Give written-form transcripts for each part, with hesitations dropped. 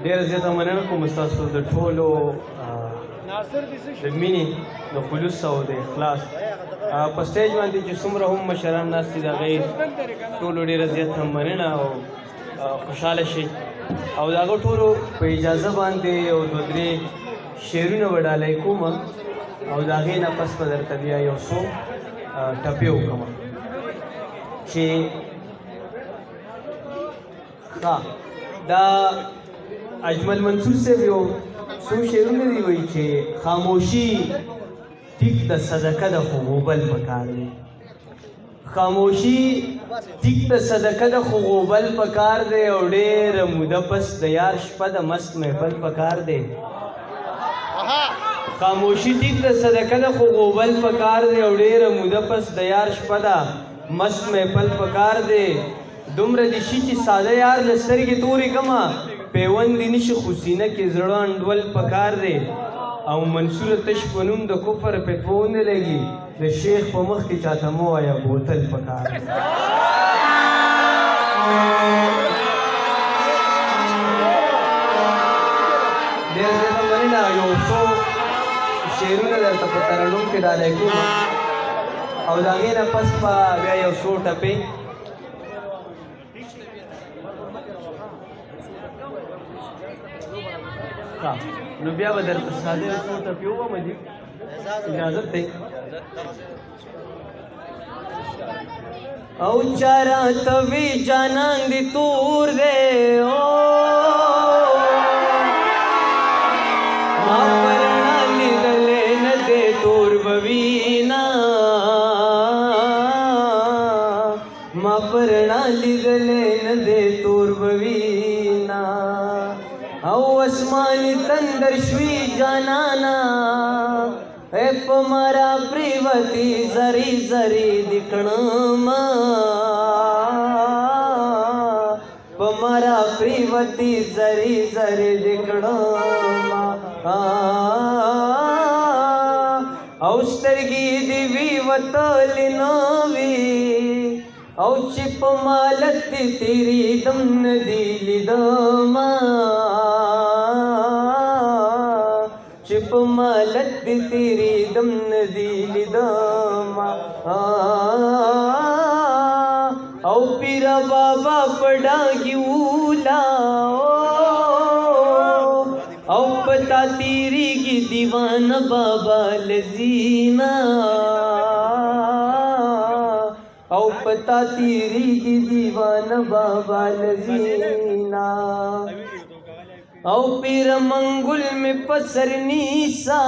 ډېره زیاته مننه کوم ستاسو د ټولو د مینې، د خلوص او د اخلاص. په stage باندې چې څومره هم مشران ناست دي، د هغې ټولو ډېره زیاته مننه او خوشحاله شئ. او د هغه ټولو په اجازه باندې یو دوه درې شعرونه به ډالۍ کوم او د هغې نه پس به درته بیا یو څو ټپې وکړم چې ښه. دا اجمل منصور صاحب یو څو شعرونه دي، وایي چې خاموشي ټیک د صدقه د، خو غوبل پکار دی. خاموشي ټیک د صدقه د، خو غوبل پکار دی، او ډېره موده پس د یار شپه د مست محفل پکار دی. خاموشي ټیک د صدقه د، خو غوبل پکار دی، او ډېره موده پس د یار شپه ده مست محفل پکار دی. دومره دي شي چې ساده یار له سترګې تورې کمه پیوند دې نشي، خو سینه کې زړه انډول پکار دی. او منصور تش په نوم د کفر فتوا ونه لګي، د شیخ په مخ کې چاته مه وایه بوتل پکار دی. ډېره زیاته مننه. یو څو شعرونه درته په ترنم کې ډالۍ کوم او د هغې نه پس به بیا یو څو ټپې. ښه، نو بیا به درته ساده یو څو ټپې ووایم جي، اجازت دی. او چارا توی جانان دی تور دے، او ما پرنا لیدلې نه دے تور بوینا، ما پرنا لیدلې نه دے تور بوینا. او اسماني تندر شوي جانانا، اے په مرا پریوتی زری زری دکړم، په مرا پریوتی زری زری دکړم. او سترګې دی وی وتل نوي، او چې په مالت تیری دم ندی لیدما، چې په مالت تیری دم ندی لیدما. او پیر بابا پډاګي ولا، او پتا تیریږي دیوان بابا لزینا، او پتا تیریږي دیوان بابا لزینا. او پیر منګل می پسر نیسا،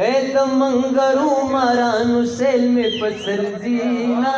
اے د منګرو مارانو سیل می پسر زینا.